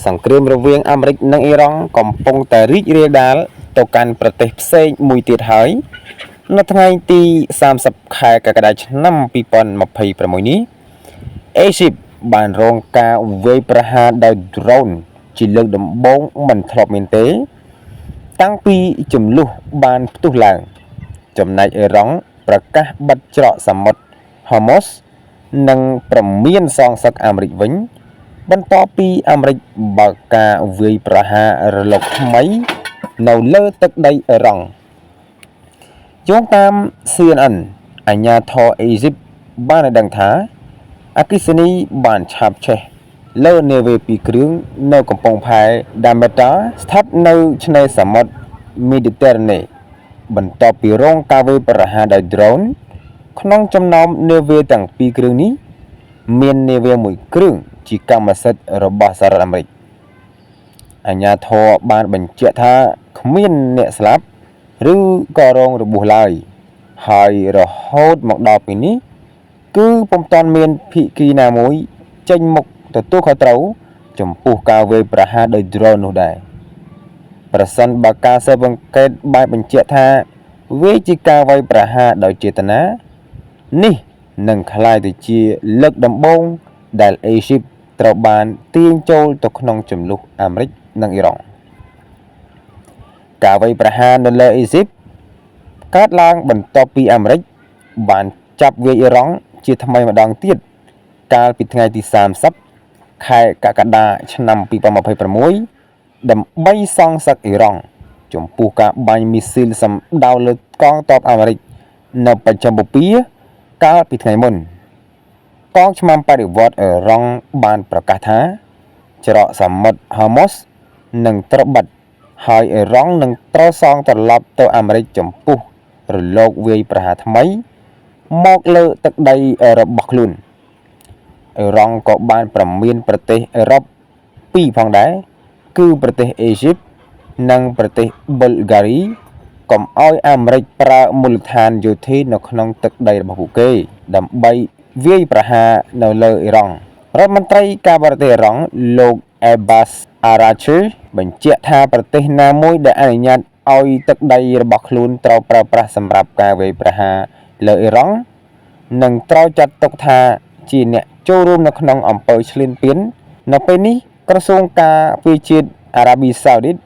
សង្គ្រាមរវាងអាមេរិកនិងអ៊ីរ៉ង់កំពុងតែរីករាលដាលទៅកាន់ប្រទេសផ្សេងមួយទៀតហើយនៅថ្ងៃទី30ខែកក្កដាឆ្នាំ2026នេះអេស៊ីបបានរងការវាយប្រហារដោយ drone ជាលើកដំបូងមិនធ្លាប់មានទេ តាំងពីជម្លោះបានផ្ទុះឡើង ចំណែកអ៊ីរ៉ង់ប្រកាសបិទច្រកសមុទ្រហូម៉ូសនិងព្រមានសងសឹកអាមេរិកវិញ បន្ទាប់ពីអាមេរិកបើកការវាយប្រហាររលកថ្មីនៅលើទឹកដីអ៊ីរ៉ង់យោងតាម CNN អាជ្ញាធរអេស៊ីបបានឲ្យដឹងថាអគ្គិសនីបានឆាបឆេះលើនាវាពីរគ្រឿងនៅកំពង់ផែដាមេតាស្ថិតនៅឆ្នេរសមុទ្រមេឌីទែរ៉ាណេបន្ទាប់ពីរងការវាយប្រហារដោយ drone ក្នុងចំណោមនាវាទាំងពីរគ្រឿងនេះ មាននាវាមួយគ្រឿងជាកម្មសិទ្ធិរបស់សហរដ្ឋអាមេរិកអាជ្ញាធរបានបញ្ជាក់ថាគ្មានអ្នកស្លាប់ឬក៏រងរបួសឡើយ ហើយរហូតមកដល់ពេលនេះ គឺពុំទាន់មានភាគីណាមួយចេញមុខទទួលខុសត្រូវចំពោះការវាយប្រហារដោយ drone នោះដែរប្រសិនបើការស៊ើបអង្កេតបែបបញ្ជាក់ថាវាជាការវាយប្រហារដោយចេតនានេះនឹងក្លាយទៅជាលើកដំបូងដែលអេស៊ីបត្រូវបានទាញចូលទៅក្នុងជម្លោះអាមេរិកនិងអ៊ីរ៉ង់ការវាយប្រហារនៅលើអេស៊ីបកើតឡើងបន្ទាប់ពីអាមេរិកបានចាប់វាយអ៊ីរ៉ង់ជាថ្មីម្ដងទៀតកាលពីថ្ងៃទី30ខែកក្កដាឆ្នាំ2026ដើម្បីសងសឹកអ៊ីរ៉ង់ចំពោះការបាញ់មីស៊ីលសម្ដៅលើកងទ័ពអាមេរិកនៅបច្ចិមបូព៌ាកាលពីថ្ងៃមុន កងឆ្មាំបដិវត្តន៍អ៊ីរ៉ង់បានប្រកាសថា ច្រកសមុទ្រហូម៉ូសនឹងត្រូវបិទហើយអ៊ីរ៉ង់នឹងត្រូវសងត្រឡប់ទៅអាមេរិកចំពោះរលកវាយប្រហារថ្មី មកលើទឹកដីរបស់ខ្លួនអ៊ីរ៉ង់ក៏បានព្រមានប្រទេសអឺរ៉ុបពីរផងដែរគឺប្រទេសអេស៊ីបនិងប្រទេសប៊ុលហ្គារីកុំឲ្យអាមេរិកប្រើមូលដ្ឋានយោធានៅក្នុងទឹកដីរបស់ពួកគេ ដើម្បីវាយប្រហារនៅលើអ៊ីរ៉ង់រដ្ឋមន្ត្រីការបរទេសអ៊ីរ៉ង់លោកអេបាសអារ៉ាឈឺបញ្ជាក់ថាប្រទេសណាមួយដែលអនុញ្ញាតឲ្យទឹកដីរបស់ខ្លួនត្រូវប្រើប្រាស់សម្រាប់ការវាយប្រហារលើអ៊ីរ៉ង់នឹងត្រូវចាត់ទុកថាជាអ្នកចូលរួមនៅក្នុងអំពើឈ្លានពាននៅពេលនេះក្រសួងការពារជាតិអារ៉ាប៊ីសាអូឌីត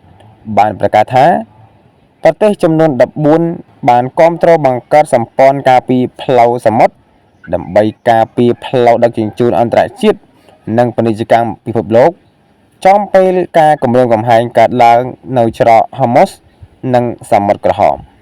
បានប្រកាសថា ប្រទេសចំនួន14បានគាំទ្របង្កើតសម្ព័ន្ធការពារផ្លូវសមុទ្រដើម្បីការពារផ្លូវដឹកជញ្ជូនអន្តរជាតិនិងពាណិជ្ជកម្មពិភពលោកចំពេលការគំរាមកំហែងកើតឡើងនៅច្រកហូម៉ូសនិងសមុទ្រក្រហម។